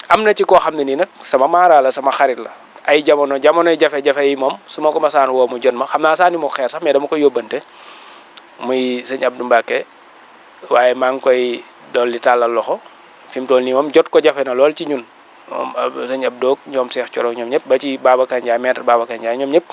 am na ci koo xam ne nii nag sama maara la sama xarit la ay jamonoy jafe-jafe yi moom su ma ko masaan woo mu jot ma xam naa saani mu xeer sax mais dama koy yóbbante muy sëñ Abdou Mbacke waaye maa ngi koy dolli tàllal loxo fi mu toll nii moom jot ko jafe na lool ci ñun moom sëñ Abdou ñoom Cheikh Thioro ñoom ñëpp ba ci Babacar Ndiaye maître Babacar Ndiaye ñoom ñëpp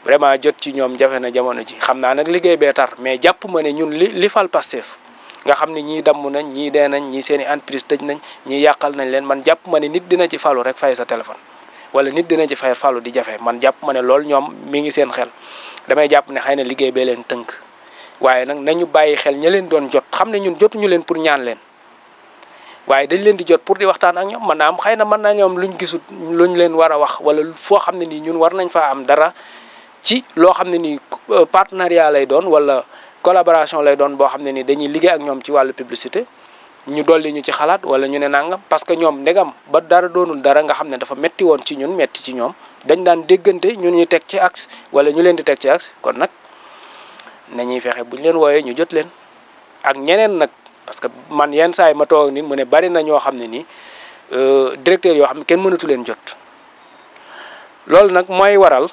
vraiment jot ci ñoom jafe na jamono ji xam naa nag liggéey bee tar mais jàpp ma ne ñun li fal Pastef nga xam ne ñii damm nañ ñii dee nañ ñii seen i entreprise tëj nañ ñii yàqal nañ leen man jàpp ma ne nit dina ci falu rek fay sa téléphone wala nit dina ci fay falu di jafe man jàpp ma ne loolu ñoom mi ngi seen xel damay jàpp ne xëy na liggéey bee leen tënk waaye nag nañu bàyyi xel ña leen doon jot xam ne ñun jotuñu leen pour ñaan leen waaye dañ leen di jot pour di waxtaan ak ñoom mën naa am xëy na mën naa ñoom luñ gisut luñ leen war a wax wala foo xam ne nii ñun war nañ faa am dara ci loo xam ne nii partenariat lay doon wala collaboration lay doon boo xam ne ni dañuy liggéey ak ñoom ci wàllu publicité ñu dolli ñu ci xalaat wala ñu ne nangam parce que ñoom ndegam ba dara doonul dara nga xam ne dafa metti woon ci ñun metti ci ñoom dañ daan déggante ñun ñu teg ci axe wala ñu leen di teg ci axe kon nag nañuy fexe buñ leen wooyee ñu jot leen ak ñeneen nag parce que man yenn saa yi ma toog nit mu ne bari na ñoo xam ne nii directeur yoo xam ne kenn mënatu leen jot loolu nag mooy waral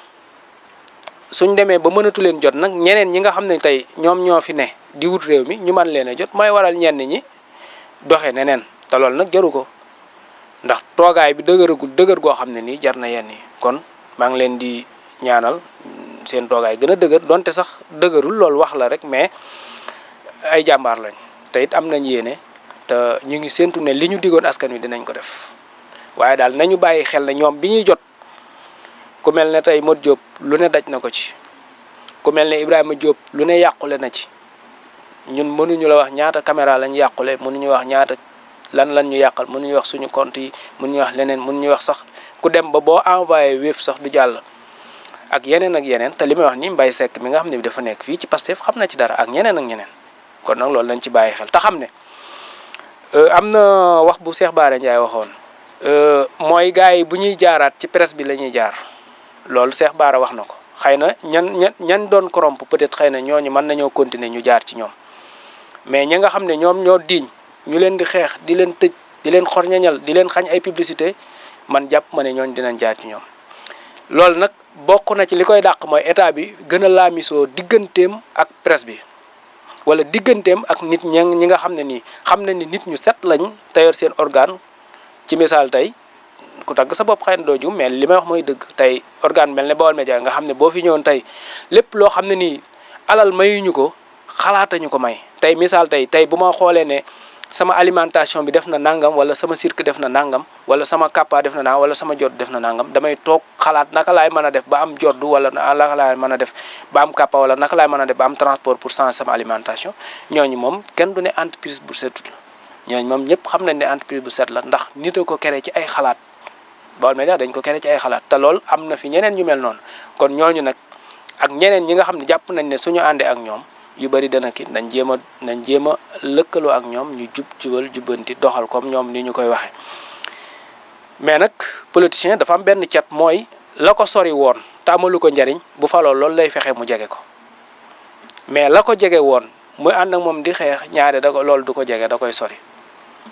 suñ demee ba mënatu leen jot nag ñeneen ñi nga xam ne tey ñoom ñoo fi ne di wut réew mi ñu mën leen a jot mooy waral ñenn ñi doxe neneen te loolu nag jaru ko ndax toogaay bi dëgër goo xam ne nii jar na yenn yi kon maa ngi leen di ñaanal seen toogaay gën a dëgër donte sax dëgërul loolu wax la rek mais ay jàmbaar lañ te it am nañ yéene te ñu ngi séntu ne li ñu digoon askan wi dinañ ko def waaye daal nañu bàyyi xel ne ñoom bi ñuy jot ku mel ne tey Modou Diop lu ne daj na ko ci ku mel ne Ibrahima Diop lu ne yàqule na ci ñun mënuñu la wax ñaata caméra lañ yàqule mënuñu wax ñaata lan ñu yàqal mënuñu wax suñu compte yi mënuñu wax leneen mënuñu wax sax ku dem ba boo envoyé wéef sax du jàll ak yeneen te li may wax ni Mbaye Seck mi nga xam ne bi dafa nekk fii ci Pastef xam na ci dara ak ñeneen ak ñeneen kon nag loolu lañ ci bàyyi xel te xam ne am na wax bu Cheikh Bara Ndiaye waxoon mooy gars yi bu ñuy jaaraat ci presse bi la ñuy jaar loolu Cheikh Bara wax na ko xëy na ñan doon corrompre peut-être xëy na ñooñu mën nañoo continuer ñu jaar ci ñoom mais ñi nga xam ne ñoom ñoo diiñ ñu leen di xeex di leen tëj di leen xorñañal di leen xañ ay publicité man jàpp ma ne ñooñu dinañ jaar ci ñoom loolu nag bokk na ci li koy dàq mooy état bi gën a laamisoo digganteem ak presse bi wala digganteem ak nit ñi nga xam ne nii xam ne ni nit ñu set lañ te yor seen organe ci misaal tey ku tagg sa bopp xëy na doo jum mais li may wax mooy dëgg tey organe mel ne Baol Média nga xam ne boo fi ñëwoon tey lépp loo xam ne nii alal mayuñu ko xalaatañu ko may tey misaal tey bu ma xoolee ne sama alimentation bi def na nangam wala sama cirque def na nangam wala sama kappa def na nangam wala sama jot def na nangam damay toog xalaat naka laay mën a def ba am joddu wala naka laay mën a def ba am kappa wala naka laay mën a def ba am transport pour changer sama alimentation ñooñu moom kenn du ne entreprise bu setut la ñooñu moom ñëpp xam nañ ne entreprise bu set la ndax nit a ko kere ci ay xalaat Baol Média dañ ko kere ci ay xalaat te loolu am na fi ñeneen ñu mel noonu kon ñooñu nag ak ñeneen ñi nga xam ne jàpp nañ ne suñu àndee ak ñoom yu bari dana ki nañ jéem a lëkkaloo ak ñoom ñu jubal jubbanti doxal comme ñoom ni ñu koy waxee mais nag politicien dafa am benn cat mooy la ko sori woon te amalu ko njariñ bu faloo loolu lay fexe mu jege ko mais la ko jege woon muy ànd ak moom di xeex ñaare loolu du ko jege da koy sori